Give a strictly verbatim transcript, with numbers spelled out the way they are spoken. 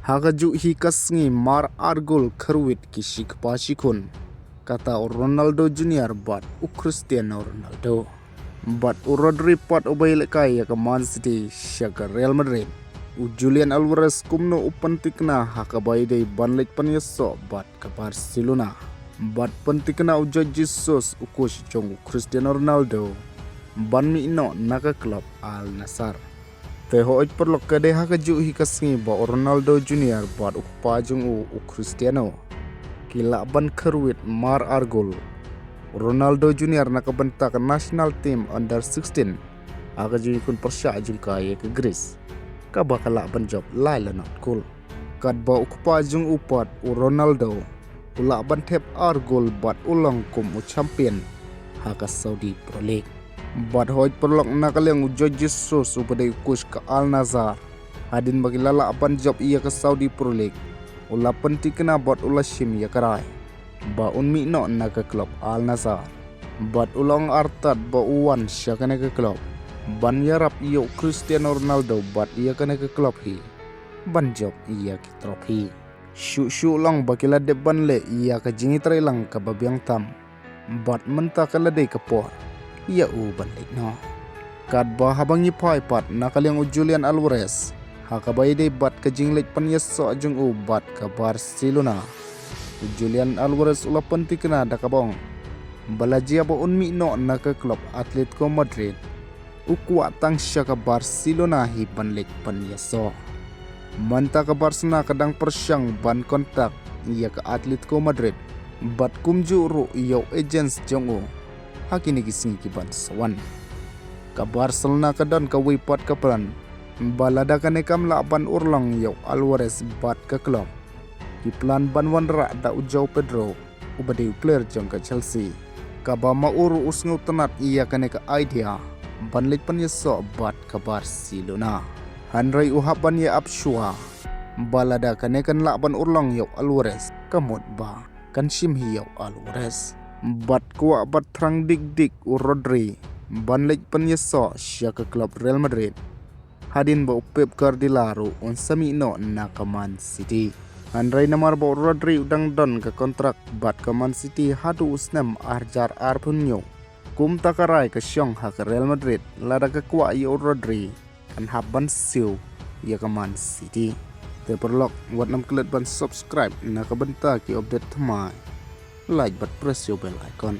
Ha kajuh hi ka sngi mar ar gol kyrwit ki shi kpa shi khun, kata u Ronaldo Junior bad u Cristiano Ronaldo. Bad u Rodri pat uba ïalehkai ïa ka Man City sha ka Real Madrid, u Julian Alvarez kumno u pynthikna ha kaba ïadei ban leit pynïasoh bad ka Barcelona. Bad pynthikna u Jorge Jesus, u coach jong u Cristiano Ronaldo, ban mih noh na ka club Al Nassr. Te hooid paralok, ka dei ha kajuh hi ka sngi ba u Ronaldo Junior bad u kpa jong u, u Cristiano, ki lah ban kyrwit mar ar gol. U Ronaldo Junior na ka bynta ka national team under sixteen ha ka jingïakhun pyrshah jong ka ïa ka Greece, kaba ka lah ban jop lai lanot gol. Katba u kpa jong u pat u Ronaldo u lah ban thep ar gol bad u long kum u champion ha ka Saudi Pro League. Bad hooid paralok, na ka liang u Jorge Jesus uba dei u coach ka Al Nassr, hadien ba ki la lah ban jop ïa ka Saudi Pro League, u la pynthikna bad u la shim ïa ka rai ba un mih noh na ka club Al Nassr. Bad u la ong artat ba u wan sha kane ka club ban ïarap ïa u Cristiano Ronaldo bad ïa kane ka club hi ban jop ïa ki trophy. Shuh shuh long ba ki la dep ban leh ïa ka jingïatreilang kaba biang tam, bad mynta ka la dei ka por ïa u ban leit noh. Katba haba ngi phai pat na ka liang u Julian Alvarez ha kaba ïadei bad ka jingleit pynïasoh jong u bad ka Barcelona, u Julian Alvarez u la pynthikna da kaba ong ba la jia ba un mih noh na ka club Atletico Madrid, u kwah tang sha ka Barcelona hi ban leit pynïasoh. Mynta ka Barcelona ka dang pyrshang ban contact ïa ka Atletico Madrid bad kumjuh ruh ïa u agents jong u ha kine ki sngi ki ban sa wan. Ka Barcelona ka don kawei pat ka plan ba lada kane kam lah ban urlong ïa u Alvarez bad ka club, ki plan ban wanrah da u Joao Pedro uba dei u player jong ka Chelsea, kaba ma u ruh u sngewtynnat ïa kane ka idea ban leit pynïasoh bad ka Barcelona. Hynrei u hap ban ïa ap shuwa ba lada kane kan lah ban urlong ïa u Alvarez, ka mut ba kan shim hi ïa u Alvarez. Bad kwah bad thrang dik dik u Rodri ban leit pynïasoh sha ka club Real Madrid, hadien ba u Pep Guardiola ruh un sa mih noh na ka Man City. Hynrei namar ba u Rodri u dang don ka kontrak bad ka Man City haduh u snem ar hajar arphew hynñiew, kumta ka rai ka shong ha ka Real Madrid lada ka kwah ïa u Rodri kan hap ban siew ïa ka Man City. Te paralok, wat nym klet ban subscribe na ka bynta ki update thymmai. Like bad press ïa u bell icon.